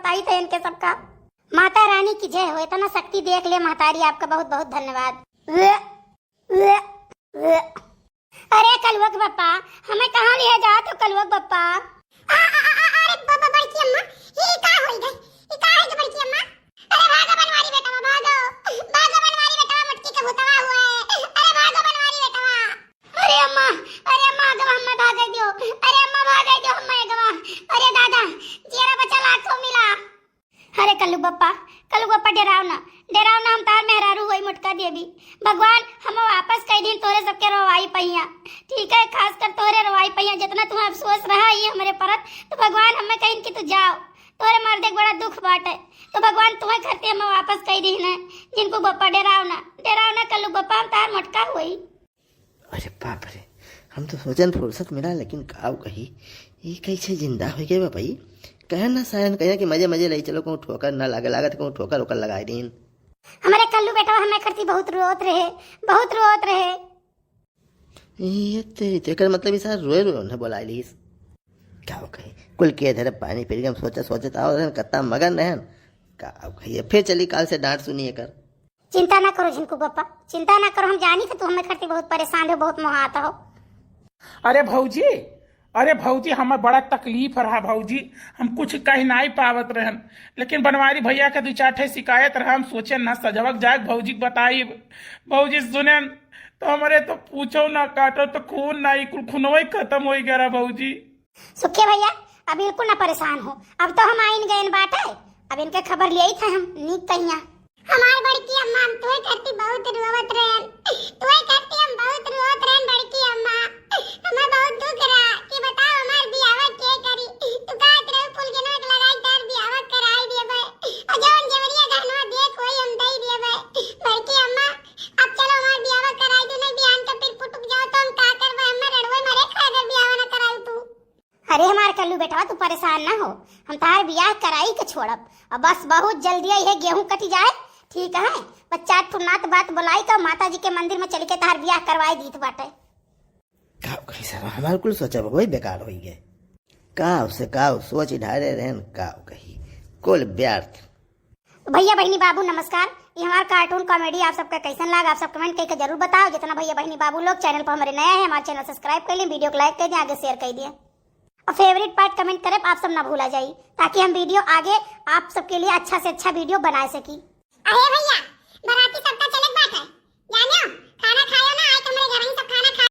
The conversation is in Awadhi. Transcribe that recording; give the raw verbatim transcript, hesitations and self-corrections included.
आई थे इनके सबका। माता रानी की जय हो, इतना शक्ति देख ले महतारी, आपका बहुत बहुत धन्यवाद। अरे कलुआ के बप्पा, हमें कहाँ लिहे जात हो कलुआ के बप्पा? आ, आ, आ, आ, अरे ब-, ब-, बड़की अम्मा, ई का होई गई? ई का है जो बड़की अम्मा? अरे भागो बनवारी बेटवा, भागो। भागो बनवारी बेटवा, मटकी के भूतवा हुआ है। अरे भागो बनवारी बेटवा। अरे अम्मा, अरे अम्मा, अगवा हमें भागे दियो। अरे अम्मा भागे दियो हमें अगवा। अरे दादा, जियरा बचा लाखों मिला। अरे कल्लू बप्पा, कल्लू बप्पा, डेराव ना, डेराव ना, हम तार मेहरारू होई मोटका देवी। भगवान हम वापस कई दिन तोरे सबके रोवाई पहिया, ठीक है, खासकर तोरे रोवाई पहिया, जितना तुम्हें अफसोस रहा ये हमरे परत, तो भगवान हमें कहीं कि तू जाओ, तोरे मर्दे के बड़ा दुख बाटे, तो भगवान तुम्हें करते हम वापस कई दिन है। जिनको बप्पा डेराव ना, डेराव ना कल्लू बप्पा, हम तार मोटका होई। अरे बाप रे, हम तो सोचन फुर्सत मिला, लेकिन काव कही, ये कैसे जिंदा हो गए बा भाई? कहे ना सायन कहे कि मजे मजे ले चलो, कहूँ ठोकर ना लागे, लागत कहूँ ठोकर ओकर लगाए दीन। हमारे कल्लू बेटवा हमें खरती बहुत रोत रहे, बहुत रोत रहे। ये ते, तेकर मतलब ये सारा रोए रोए उन्हें बोला लीस। काव कही, कुल के धरे पानी पी के हम सोचा सोचत आओ रहन, कत्ता मगन रहन। काव कही, फिर चली काल से डांट सुनिए कर। चिंता ना करो झिनकू बप्पा, चिंता ना करो, हम जानी कि तू हमें खरती बहुत परेशान हो, बहुत मोहात हो। अरे भौजी, अरे भौजी, हमें बड़ा तकलीफ रहा भौजी, हम कुछ कह नाई पावत रहन, लेकिन बनवारी भैया के दू चार ठे शिकायत रहा, हम सोचे ना सजवक जाए भौजी के बताई। भौजी सुनेन तो हमरे तो पूछो ना काटो तो खून ना, ई कुल खूनवे खत्म हो गया रहा भौजी। सुखे भैया, अब बिल्कुल ना परेशान हो, अब तो हम आइन गएन बाटे, अब इनके खबर लियाई था हम नीक कहिया। हमार बड़की अम्मा, हम तुहे करती बहुत रोवत रहन, तुहे करती हम बहुत रोवत रहन बड़की अम्मा। हमें बहुत दुख रहा कि बताओ हमार बियाह के करी, तू कहत रहे फुलगेनवा के लगाई तार बियाह कराई देबे, और जौन जेवरिया गहनवा देख होई हम दई देबे। बड़की अम्मा, अब चलो हमार बियाह कराई दो, नहीं बिहान के फिर फुटुक जाओ तो हम का करबे, हमें रड़वे मरे खाए अगर बियाह ना कराई तू। अरे हमार कल्लू बेटवा, तू परेशान ना हो, हम तार बियाह कराई के छोड़ब। अब बस बहुत जल्दी आई है, गेहूं कटी जाए, ठीक है, बस चार ठो नात बात बुलाई के माता जी के मंदिर में चल के तार बियाह करवाई दीत बाटे। काव कही सर, हमार कुल सोचा वही बेकार होई गए। काव से काव सोच ढारे रहन, काव कही, कुल व्यर्थ। भैया बहिनी बाबू नमस्कार, ये हमार cartoon comedy आप सबका कैसन लाग, आप सब comment करके जरूर बताओ। जितना भैया बहिनी बाबू लोग channel पर हमारे नया है, हमारे channel subscribe कर लें, video को like कर दें, आगे share कर दें और favourite part comment करें, आप सब ना भूला जाई, ताकि हम video आगे आप सबके लिए अच्छा से अच्छा video बना सकी। अरे भैया, बराती सबका चलत बात है, जानियो, खाना खायो ना, आज हमरे घर ही सब खाना खा